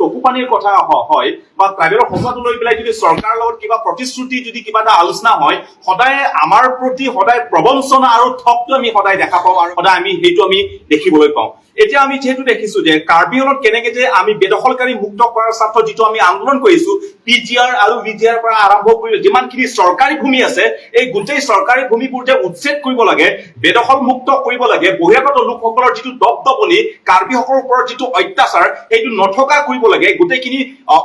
চকু পানীৰ কথা হয় বা ট্ৰাইবেলৰ সমস্যাটো লৈ পেলাই যদি চৰকাৰৰ লগত কিবা প্ৰতিশ্ৰুতি, যদি কিবা এটা আলোচনা হয়, সদায় আমাৰ প্ৰতি সদায় প্ৰবঞ্চনা আৰু ঠগটো আমি সদায় দেখা পাওঁ আৰু সদায় আমি সেইটো আমি দেখিবলৈ পাওঁ। এতিয়া আমি যিহেতু দেখিছো যে কাৰ্বি আংলঙত কেনেকে যে আমি বেদখলকাৰী মুক্ত কৰাৰ স্বাৰ্থত যিটো আমি আন্দোলন কৰিছো, পিজিআৰ আৰু ভিজিআৰ পৰা আৰম্ভ কৰি যিমানখিনি চৰকাৰী ভূমি আছে, এই গোটেই চৰকাৰী ভূমিবোৰ যে উচ্ছেদ কৰিব লাগে, বেদখল মুক্ত কৰিব লাগে, বহিৰাগত লোকসকলৰ যিটো দপদপনি, কাৰ্বিসকলৰ ওপৰত যিটো অত্যাচাৰ, সেইটো নথকা কৰিব লাগে, গোটেইখিনি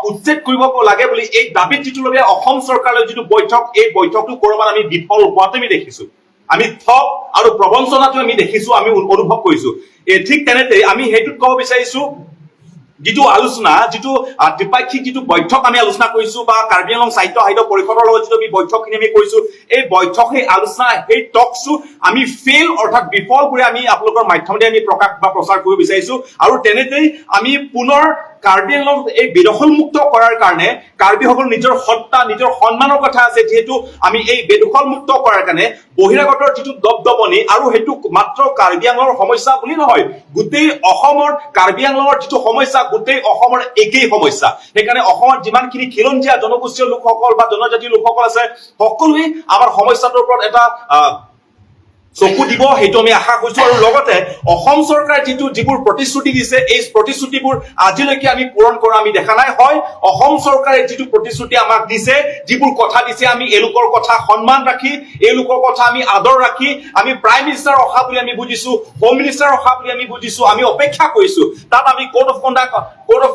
উচ্ছেদ কৰিব লাগে বুলি এই দাবীত যিটো লগে অসম চৰকাৰৰ যিটো বৈঠক, এই বৈঠকটো কৰবাত আমি বিফল হোৱাটো আমি দেখিছো। আমি ঠগ আৰু প্ৰবঞ্চনাটো আমি দেখিছো, আমি অনুভৱ কৰিছো। এই ঠিক তেনেতে আমি সেইটোত ক'ব বিচাৰিছো, যিটো আলোচনা, যিটো ত্ৰিপাক্ষিক যিটো বৈঠক আমি আলোচনা কৰিছো বা কাৰ্বি আংলং সাহিত্য সাহিত্য পৰিষদৰ লগত যিটো আমি বৈঠকখিনি আমি কৰিছো, এই বৈঠক, সেই আলোচনা, সেই টকছো আমি ফেইল অৰ্থাৎ বিফল কৰি আমি আপোনালোকৰ মাধ্যমেৰে আমি প্ৰকাশ বা প্ৰচাৰ কৰিব বিচাৰিছো। আৰু তেনেতেই আমি পুনৰ কাৰ্বি আংলং এই বেদখল মুক্ত কৰাৰ কাৰণে, কাৰ্বিসকল নিজৰ সত্তা, নিজৰ সন্মানৰ কথা আছে, যিহেতু আমি এই বেদখল মুক্ত কৰাৰ কাৰণে বহিৰাগতৰ যিটো দপদপনি, আৰু সেইটো মাত্ৰ কাৰ্বি আংলঙৰ সমস্যা বুলি নহয়, গোটেই অসমৰ কাৰ্বি আংলঙৰ যিটো সমস্যা, গোটেই অসমৰ একেই সমস্যা। সেইকাৰণে অসমত যিমানখিনি খিলঞ্জীয়া জনগোষ্ঠীয় লোকসকল বা জনজাতিৰ লোকসকল আছে, সকলোৱে আমাৰ সমস্যাটোৰ ওপৰত এটা চকু দিব, সেইটো আমি আশা কৰিছো। আৰু লগতে অসম চৰকাৰে যিবোৰ প্ৰতিশ্ৰুতি দিছে, এই প্ৰতিশ্ৰুতিবোৰ আজিলৈকে আমি পূৰণ কৰা আমি দেখা নাই। হয়, অসম চৰকাৰে যিটো প্ৰতিশ্ৰুতি আমাক দিছে, যিবোৰ কথা দিছে, আমি এওঁলোকৰ কথা সন্মান ৰাখি, এওঁলোকৰ কথা আমি আদৰ ৰাখি, আমি প্ৰাইম মিনিষ্টাৰ অহা বুলি আমি বুজিছো, হোম মিনিষ্টাৰ অহা বুলি আমি বুজিছো, আমি অপেক্ষা কৰিছো। তাত আমি code of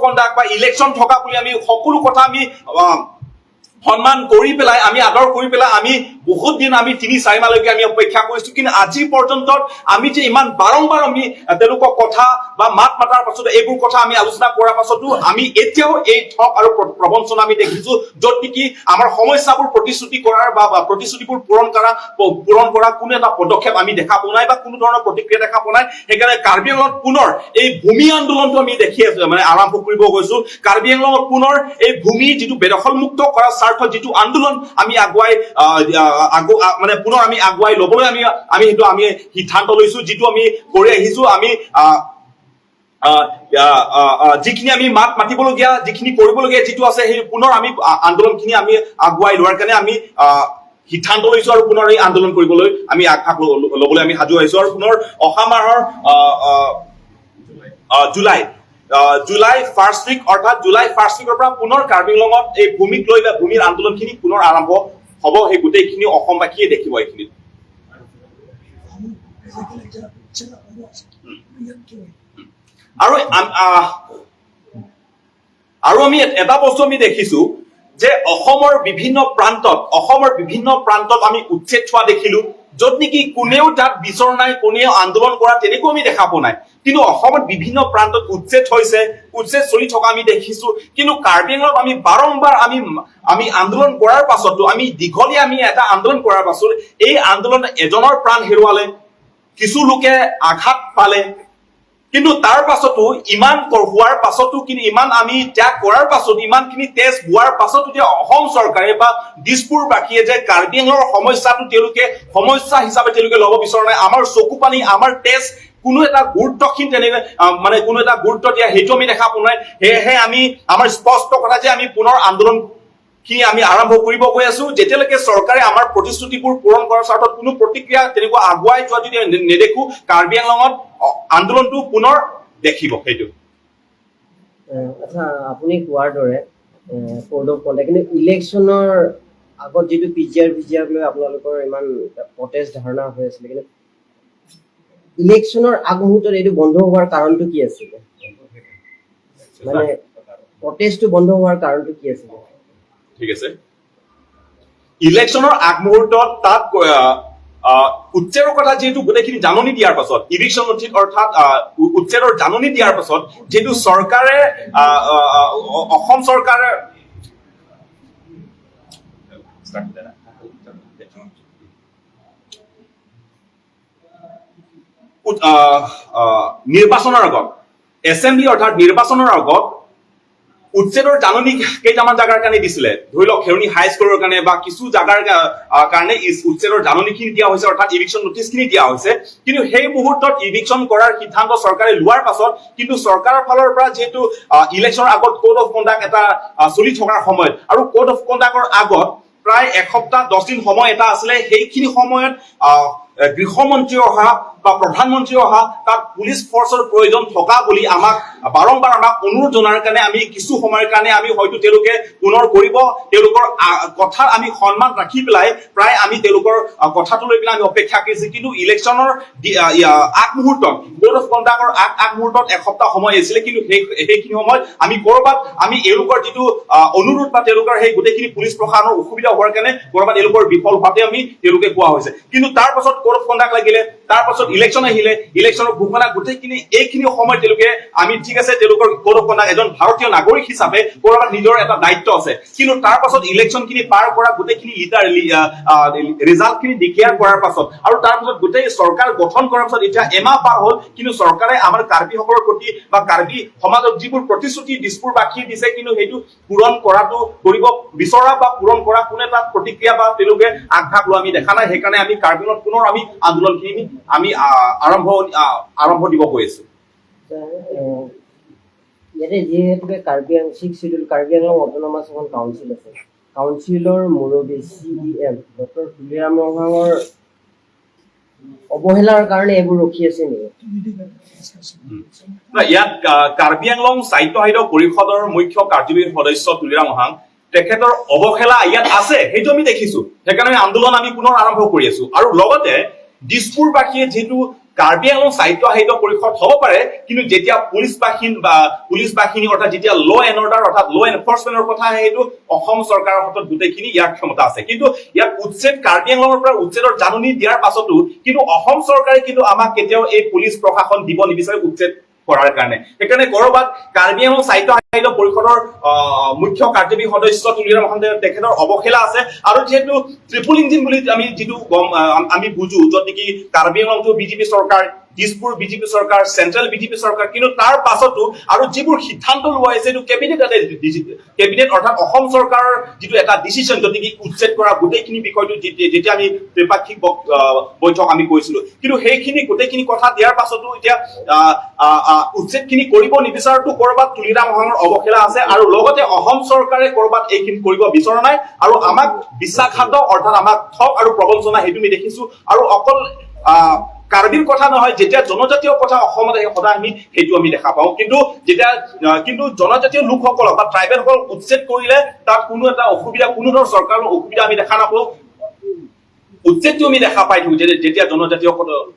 conduct বা ইলেকশ্যন থকা বুলি আমি সকলো কথা আমি সন্মান কৰি পেলাই, আমি আদৰ কৰি পেলাই আমি বহুত দিন, আমি 3-4 মাহলৈকে আমি অপেক্ষা কৰিছো। কিন্তু আজি পৰ্যন্ত আমি যে ইমান বাৰম্বাৰ আমি তেওঁলোকক কথা বা মাত মাতাৰ পাছত, এইবোৰ কথা আমি আলোচনা কৰাৰ পাছতো আমি এতিয়াও এই ঠগ আৰু প্ৰবঞ্চনা আমি দেখিছো, য'ত নেকি আমাৰ সমস্যাবোৰ প্ৰতিশ্ৰুতি কৰাৰ বা প্ৰতিশ্ৰুতিবোৰ পূৰণ কৰা কোনো এটা পদক্ষেপ আমি দেখা পোৱা নাই বা কোনো ধৰণৰ প্ৰতিক্ৰিয়া দেখা পোৱা নাই। সেইকাৰণে কাৰ্বি আংলঙত পুনৰ এই ভূমি আন্দোলনটো আমি দেখি আছো, মানে আৰম্ভ কৰিব গৈছো। কাৰ্বি আংলঙত পুনৰ এই ভূমি যিটো বেদখলমুক্ত কৰাৰ স্বাৰ্থত যিটো আন্দোলন আমি আগুৱাই আহ, আহ, আগু আহ, মানে পুনৰ আমি আগুৱাই ল'বলৈ আমি আমি সেইটো আমি সিদ্ধান্ত লৈছো, যিটো আমি কৰি আহিছো। আমি আহ আহ, আহ, আহ, যিখিনি আমি মাত মাতিবলগীয়া, যিখিনি কৰিবলগীয়া যিটো আছে, সেই পুনৰ আমি আন্দোলনখিনি আমি আগুৱাই লোৱাৰ কাৰণে আমি সিদ্ধান্ত লৈছো আৰু পুনৰ এই আন্দোলন কৰিবলৈ আমি আগভাগ ল'বলৈ আমি সাজু হৈছো। আৰু পুনৰ অহা মাহৰ আহ, আহ, আহ, জুলাই জুলাই ফাৰ্ষ্ট উইক, অৰ্থাৎ জুলাই ফাৰ্ষ্ট উইকৰ পৰা পুনৰ কাৰ্বি আংলঙত এই ভূমিক লৈ বা ভূমিৰ আন্দোলনখিনি পুনৰ আৰম্ভ হ'ব। সেই গোটেইখিনি অসমবাসীয়ে দেখিব এইখিনিত। আৰু আৰু আমি এটা বস্তু আমি দেখিছো যে অসমৰ বিভিন্ন প্ৰান্তত আমি উচ্ছেদ হোৱা দেখিলো, য'ত নেকি কোনেও তাত বিচৰা নাই, কোনেও আন্দোলন কৰা তেনেকুৱা আমি দেখা পোৱা নাই। কিন্তু অসমত বিভিন্ন প্ৰান্তত উচ্ছেদ হৈছে, উচ্ছেদ চলি থকা আমি দেখিছো। কিন্তু কাৰ্বি আংলঙত আমি বাৰম্বাৰ আমি আমি আন্দোলন কৰাৰ পাছতো, আমি দীঘলীয়া আমি এটা আন্দোলন কৰাৰ পাছত এই আন্দোলনত এজনৰ প্ৰাণ হেৰুৱালে, কিছু লোকে আঘাত পালে। কিন্তু তাৰ পাছতো, ইমান হোৱাৰ পাছতো, কিন্তু ইমান আমি ত্যাগ কৰাৰ পাছত, ইমানখিনি তেজ বোৱাৰ পাছতো যে অসম চৰকাৰে বা দিছপুৰবাসীয়ে যে কাৰ্বি আংলঙৰ সমস্যাটো তেওঁলোকে সমস্যা হিচাপে তেওঁলোকে ল'ব বিচৰা নাই, আমাৰ চকু পানী, আমাৰ তেজ কোনো এটা গুৰুত্বহীন তেনেকে মানে কোনো এটা গুৰুত্ব দিয়া সেইটো আমি দেখা পোৱা নাই। সেয়েহে আমি আমাৰ স্পষ্ট কথা যে আমি পুনৰ আন্দোলন খিনি আমি আৰম্ভ কৰিব গৈ আছো। যেতিয়ালৈকে চৰকাৰে আমাৰ প্ৰতিশ্ৰুতিবোৰ পূৰণ কৰাৰ স্বাৰ্থত কোনো প্ৰতিক্ৰিয়া তেনেকুৱা আগুৱাই যোৱা যদি নেদেখো, কাৰ্বি আংলঙত আন্দোলনটো পুনৰ দেখিব সেইটো। আচ্ছা, আপুনি কোৱাৰ দৰে কোড অফ কণ্ডাক্ট, কিন্তু ইলেকশ্যনৰ আগত যিটো পিজিআৰ ভিজিআৰ লৈ আপোনালোকৰ ইমান প্ৰটেষ্ট ধাৰণা হৈ আছিলে, কিন্তু ইলেকশ্যনৰ আগমুহূৰ্তত এইটো বন্ধ হোৱাৰ কাৰণটো কি আছিলে? মানে প্ৰটেষ্টটো বন্ধ হোৱাৰ কাৰণটো কি আছিলে? ঠিক আছে, ইলেকশ্যনৰ আগমুহূৰ্তত তাত আহ, আহ, উচ্ছেদৰ কথা যিহেতু গোটেইখিনি জাননী দিয়াৰ পাছত, ইভিকশ্যন নথিত অৰ্থাৎ উচ্ছেদৰ জাননী দিয়াৰ পাছত যিহেতু চৰকাৰে আহ, আহ, আহ, অসম চৰকাৰে নিৰ্বাচনৰ আগত, এছেম্বলি অৰ্থাৎ নিৰ্বাচনৰ আগত উচ্ছেদৰ জাননী কেইটামান জাগাৰ কাৰণে দিছিলে। ধৰি লওক খেৰণি হাইস্কুলৰ কাৰণে বা কিছু জাগাৰ কাৰণে উচ্ছেদৰ জাননীখিনি দিয়া হৈছে, অৰ্থাৎ ইভিকশ্যন নটিচখিনি দিয়া হৈছে। কিন্তু সেই মুহূৰ্তত ইভিকশ্যন কৰাৰ সিদ্ধান্ত চৰকাৰে লোৱাৰ পাছত কিন্তু চৰকাৰৰ ফালৰ পৰা যিহেতু ইলেকশ্যনৰ আগত কোড অফ কণ্ডাক্ট এটা চলি থকাৰ সময়ত আৰু কোড অফ কণ্ডাক্টৰ আগত প্ৰায় এসপ্তাহ 10 দিন সময় এটা আছিলে, সেইখিনি সময়ত গৃহমন্ত্ৰী অহা বা প্ৰধানমন্ত্ৰী অহা, তাত পুলিচ ফৰ্চৰ প্ৰয়োজন থকা বুলি আমাক বাৰম্বাৰ আমাক অনুৰোধ জনোৱাৰ কাৰণে আমি কিছু সময়ৰ কাৰণে আমি হয়তো তেওঁলোকে পুনৰ কৰিব, তেওঁলোকৰ কথাৰ আমি সন্মান ৰাখি পেলাই প্ৰায় আমি তেওঁলোকৰ কথাটো লৈ পেলাই আমি অপেক্ষা কৰিছো। কিন্তু ইলেকশ্যনৰ আগমুহূৰ্তত, কোড অফ কণ্ডাক্টৰ আগ আগমুহূৰ্তত এসপ্তাহ সময় আছিলে। কিন্তু সেইখিনি সময়ত আমি কৰবাত আমি এওঁলোকৰ যিটো অনুৰোধ বা তেওঁলোকৰ সেই গোটেইখিনি পুলিচ প্ৰশাসনৰ অসুবিধা হোৱাৰ কাৰণে কৰবাত এওঁলোকৰ বিফল হোৱাতে আমি তেওঁলোকে কোৱা হৈছে। কিন্তু তাৰ পাছত কোড অফ কণ্ডাক্ট লাগিলে, তাৰ পাছত ইলেকশ্যন আহিলে, ইলেকশ্যনৰ ঘোষণা, গোটেইখিনি এইখিনি সময়ত তেওঁলোকে আমি ঠিক আছে, তেওঁলোকৰ কোড অফ কণ্ডাক্ট, এজন ভাৰতীয় নাগৰিক হিচাপে কৰবাত নিজৰ এটা দায়িত্ব আছে। কিন্তু তাৰ পাছত ইলেকশ্যন খিনি পাৰ কৰা, গোটেইখিনি ৰিজাল্ট খিনি ডিক্লেয়াৰ কৰাৰ পাছত আৰু তাৰ পাছত গোটেই চৰকাৰ গঠন কৰাৰ পাছত এতিয়া এমাহ পাৰ হ'ল। কিন্তু চৰকাৰে আমাৰ কাৰ্বিসকলৰ প্ৰতি বা কাৰ্বি সমাজক যিবোৰ প্ৰতিশ্ৰুতি দিছপুৰবাসীয়ে দিছে, কিন্তু সেইটো পূৰণ কৰাটো কৰিব বিচৰা বা পূৰণ কৰা কোনো এটা প্ৰতিক্ৰিয়া বা তেওঁলোকে আগভাগ লোৱা আমি দেখা নাই। সেইকাৰণে আমি কাৰ্বিঙত পুনৰ আমি আন্দোলনখিনি আমি আৰম্ভ দিব গৈ আছো। ইয়াতে যিহেতুকে কাৰ্বি আং six schedule Karbi Anglong autonomous এখন কাউন্সিল আছে, কাউন্সিলৰ মুৰব্বী চিইএম ডক্টৰ তুলিৰাম ৰংহাঙৰ অৱহেলাৰ কাৰণে এইবোৰ ৰখি আছে নেকি? নাই, ইয়াত কাৰ্বি আংলং স্বায়ত্ত শাসিত পৰিষদৰ মুখ্য কাৰ্যবাহী সদস্য তুলিৰাম ৰংহাং, তেখেতৰ অৱহেলা ইয়াত আছে, সেইটো আমি দেখিছো। সেইকাৰণে আন্দোলন আমি পুনৰ আৰম্ভ কৰি আছো। আৰু লগতে দিছপুৰবাসীয়ে যিহেতু কাৰ্বি আংলং স্বায়ত্ত শাসিত পৰিষদ হ'ব পাৰে, কিন্তু যেতিয়া পুলিচ বাহিনী বা পুলিচ বাহিনী, অৰ্থাৎ যেতিয়া ল এণ্ড অৰ্ডাৰ, অৰ্থাৎ ল এনফৰ্চমেণ্টৰ কথা আহে, সেইটো অসম চৰকাৰৰ হাতত গোটেইখিনি ইয়াৰ ক্ষমতা আছে। কিন্তু ইয়াত উচ্ছেদ, কাৰ্বি আংলঙৰ পৰা উচ্ছেদৰ জাননী দিয়াৰ পাছতো কিন্তু অসম চৰকাৰে কিন্তু আমাক কেতিয়াও এই পুলিচ প্ৰশাসন দিব নিবিচাৰে উচ্ছেদ কৰাৰ কাৰণে। সেইকাৰণে কৰবাত কাৰ্বি আংলং স্বায়ত্ত শাসিত পৰিষদৰ মুখ্য কাৰ্যবাহী সদস্য তুলিৰাম ৰংহাং, তেখেতৰ অৱহেলা আছে। আৰু যিহেতু ট্ৰিপুল ইঞ্জিন বুলি আমি যিটো গম আমি বুজো, য'ত নেকি কাৰ্বি আংলংটো বিজেপি চৰকাৰ, দিছপুৰ বিজেপি চৰকাৰ, চেন্ট্ৰেল বিজেপি চৰকাৰ, কিন্তু তাৰ পাছতো আৰু যিবোৰ সিদ্ধান্ত লোৱা হৈছে, এইটো কেবিনেট, কেবিনেট অৰ্থাৎ অসম চৰকাৰৰ যিটো এটা ডিচিশ্যন, য'ত নেকি উচ্ছেদ কৰা গোটেইখিনি বিষয়টো যেতিয়া আমি ত্ৰিপাক্ষিক বৈঠক আমি কৰিছিলো, কিন্তু সেইখিনি গোটেইখিনি কথা দিয়াৰ পাছতো এতিয়া আহ, আহ, আহ, উচ্ছেদখিনি কৰিব নিবিচৰাটো কৰবাত তুলিৰাম ৰংহাঙৰ অৱহেলা আছে। আৰু লগতে অসম চৰকাৰে কৰবাত এইখিনি কৰিব বিচৰা নাই আৰু আমাক বিশ্বাসঘাত, অৰ্থাৎ আমাক ঠগ আৰু প্ৰবঞ্চনা, সেইটো আমি দেখিছো। আৰু অকল কাৰ্বিৰ কথা নহয়, যেতিয়া জনজাতীয় কথা অসমত আহে, সদায় আমি সেইটো আমি দেখা পাওঁ। কিন্তু যেতিয়া কিন্তু জনজাতীয় লোকসকলক বা ট্ৰাইবেলসকলক উচ্ছেদ কৰিলে তাত কোনো এটা অসুবিধা, কোনো ধৰণৰ চৰকাৰৰ অসুবিধা আমি দেখা নাপাওঁ। উচ্ছেদটো আমি দেখা পাই থাকো যেতিয়া জনজাতীয়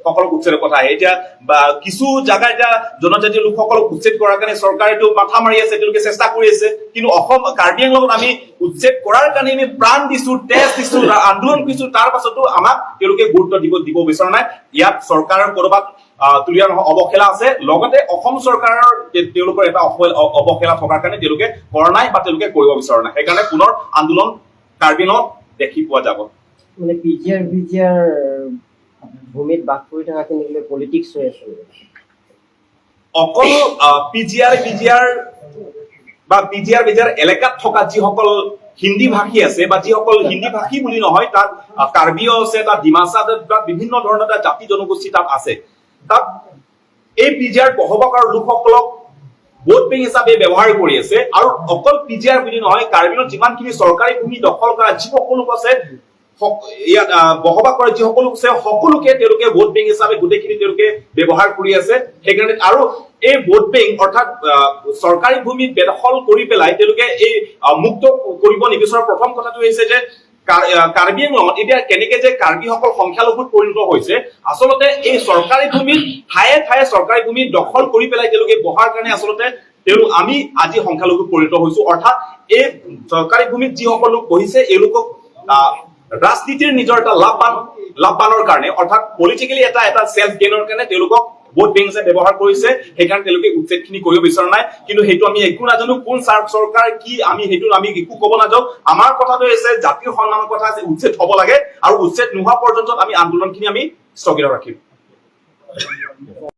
সকলক উচ্ছেদৰ কথা আহে। এতিয়া বা কিছু জাগা এতিয়া জনজাতীয় লোকসকলক উচ্ছেদ কৰাৰ কাৰণে চৰকাৰেতো মাথা মাৰি আছে, তেওঁলোকে চেষ্টা কৰি আছে। কিন্তু অসম কাৰ্বি আংলঙত আমি উচ্ছেদ কৰাৰ কাৰণে আমি প্ৰাণ দিছো, তেজ দিছো, আন্দোলন কৰিছো, তাৰ পাছতো আমাক তেওঁলোকে গুৰুত্ব দিব দিব বিচৰা নাই। ইয়াত চৰকাৰৰ কৰবাত তুলিয়াৰ অৱহেলা আছে, লগতে অসম চৰকাৰৰ তেওঁলোকৰ এটা অৱহেলা থকাৰ কাৰণে তেওঁলোকে কৰা নাই বা তেওঁলোকে কৰিব বিচৰা নাই। সেইকাৰণে পুনৰ আন্দোলন কাৰ্বি আংলঙত দেখি পোৱা যাব। মানে পিজিআৰ ভিজিআৰ ভূমিত বাস কৰি থকাখিনিক লৈ পলিটিক্স হৈ আছে নেকি? অকল পিজিআৰ বিজিআৰ বা পিজিআৰ বিজিআৰ এলেকাত থকা যিসকল হিন্দী ভাষী আছে বা যিসকল হিন্দী ভাষী বুলি নহয়, তাত কাৰ্বিও আছে, তাত ডিমাচা, তাত বিভিন্ন ধৰণৰ এটা জাতি জনগোষ্ঠী তাত আছে। তাত এই পিজিআৰ বসবাস কৰা লোকসকলক ভোট বেংক হিচাপে ব্যৱহাৰ কৰি আছে। আৰু অকল পিজিআৰ বুলি নহয়, কাৰ্বিঙত যিমানখিনি চৰকাৰী ভূমি দখল কৰা যিসকল লোক আছে, ইয়াত বসবাস কৰা যিসকল লোক আছে, সকলোকে তেওঁলোকে ভোট বেংক হিচাপে গোটেইখিনি তেওঁলোকে ব্যৱহাৰ কৰি আছে। সেইকাৰণে আৰু এই ভোট বেংক, অৰ্থাৎ চৰকাৰী ভূমিত বেদখল কৰি পেলাই তেওঁলোকে এই মুক্ত কৰিব নিবিচৰা। প্ৰথম কথাটো হৈছে যে কাৰ্বি আংলঙত এতিয়া কেনেকে যে কাৰ্বিসকল সংখ্যালঘুত পৰিণত হৈছে, আচলতে এই চৰকাৰী ভূমিত ঠায়ে ঠায়ে চৰকাৰী ভূমি দখল কৰি পেলাই তেওঁলোকে বহাৰ কাৰণে আচলতে তেওঁলোক আমি আজি সংখ্যালঘুত পৰিণত হৈছো। অৰ্থাৎ এই চৰকাৰী ভূমিত যিসকল লোক বহিছে, এওঁলোকক ৰাজনীতিৰ নিজৰ এটা লাভবানৰ কাৰণে, অৰ্থাৎ পলিটিকেলি এটা এটা চেল্ফ গেইনৰ কাৰণে তেওঁলোকক ভোট বেংক হিচাপে ব্যৱহাৰ কৰিছে। সেইকাৰণে তেওঁলোকে উচ্ছেদখিনি কৰিব বিচৰা নাই। কিন্তু সেইটো আমি একো নাজানো, কোন চৰকাৰ কি, আমি সেইটো আমি একো ক'ব নাযাওঁ। আমাৰ কথাটো হৈছে জাতিৰ সন্মানৰ কথা আছে, উচ্ছেদ হ'ব লাগে আৰু উচ্ছেদ নোহোৱা পৰ্যন্ত আমি আন্দোলনখিনি আমি স্থগিত ৰাখিম।